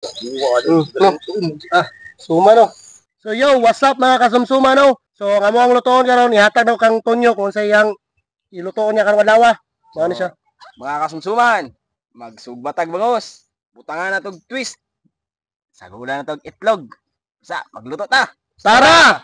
No. Ah, suma no. So yo, what's up mga kasumsuma no? So ang among lutoon karon ihatag daw kang Tonyo kung sa iyang ilutoon niya karong adlaw. Mao ni siya. Mga kasumsuman, magsugbatag bangos. Butangan na tog twist. Sagulan na tog itlog. Sa magluto ta. Tara!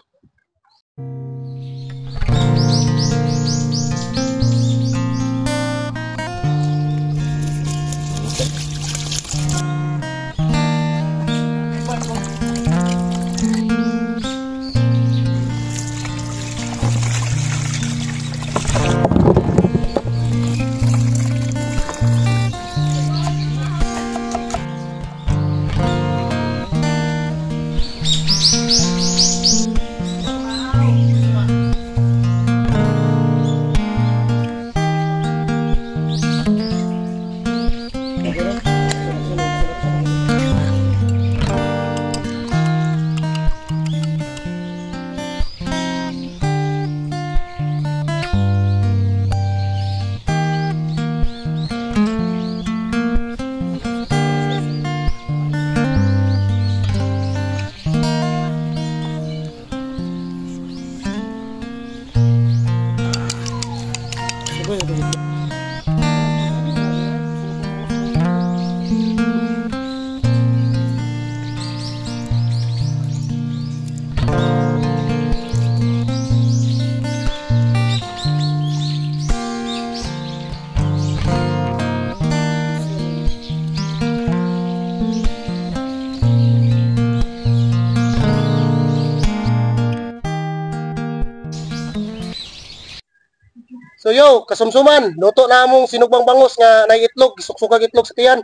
So yo, kasumsuman, luto na among sinugbang bangos nga nay itlog, suksukag itlog sa tiyan.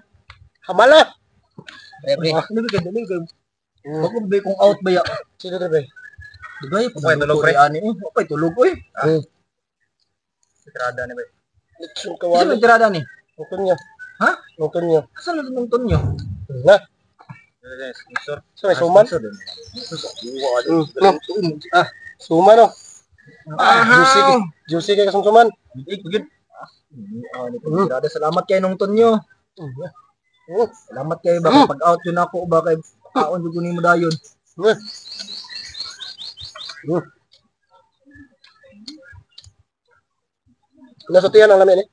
Hamala. Pre, Dali kay. Bago ba kung out ba ya? Sino to be? Dugay Okay, tulog, pre. Ani eh. Okay, tulog oy. Tirada ni ba? Lechon Isa kawali. man tirada ni. Ukon niya. Ha? Ukon niya. Asa na nung tonyo? Na. So may suman. No. Ah, suman no. Ah, juicy kay. Juicy kay kasumsuman. Bigid. Ani tirada, salamat kay nung tonyo. Salamat kay baka pag out yun ako ba kay kaon jud nimo dayon. Nasa tiyan ang lamin eh.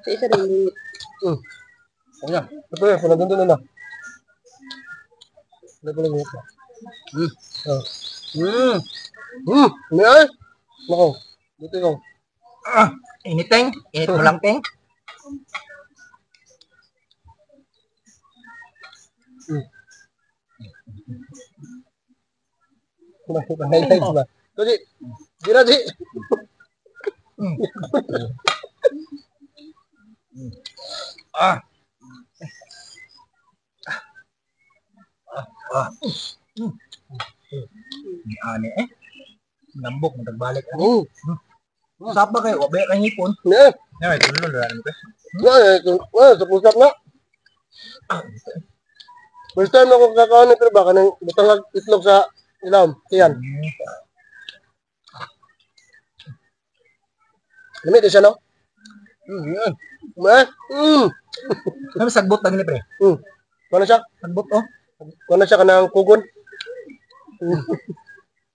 Sa isa rin. Ano? Ito eh, punang dun na. Ano pala yung ito? Oh. May ay. Nako. Dito ikaw. Ah, init teng, init mo lang teng. Highlights ba? Ito, Ji. Di na, Ji. Ah. Ah. Ni ani eh. Nambok mo tagbalik. Sapa kayo, wa ba kay ngipon? Ne. Ay, tulog na ni pre. Na, eh, sa pusap na. First time ako kakaon nito ba kanang butang ag itlog sa ilawom. Tiyan. Lamit di siya no? Yan. Ma. Ano sagbot lang ni pre? Kuno siya? Sagbot oh. Kuno siya kanang kugon.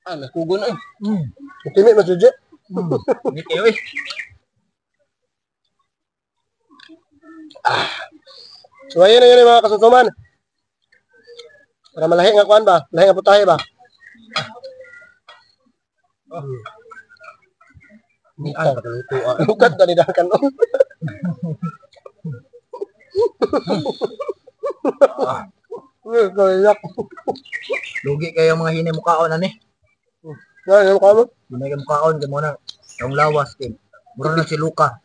Ah, may kugon oy. Timi mas jud. Ni kayo eh. So ayun na yun mga kasusuman. Para malahi nga kuan ba? Lahi nga putahe ba? Ni an pagluto ah. Lukat na nila kanon. Eh, kayak. Lugi kayo mga hinay mukaon ani. Na, yung kamo. Hinay kayo mukaon kay mo na ang lawas kay. Mura na si Luka.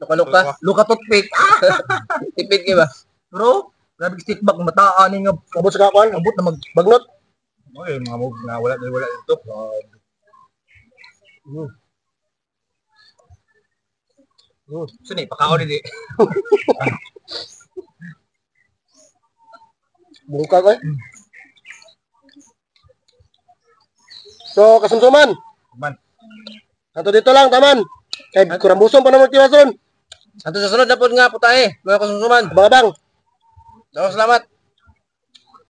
Luka-luka. Luka toothpick. Tipid kay ba? Bro, grabe stick back mataan ni nga Abot sa kakuan. abot na mag Bagnot. Oy, mga move na wala wala dito. Suni pakaon ni. Bungka ko eh. So, kasumsuman. Man. Ato dito lang, taman. Kay kurambuson pa naman tiwason. Hangtod sa sunod na pod nga putahe, mga kasumsuman. Abang-abang. Daghang salamat.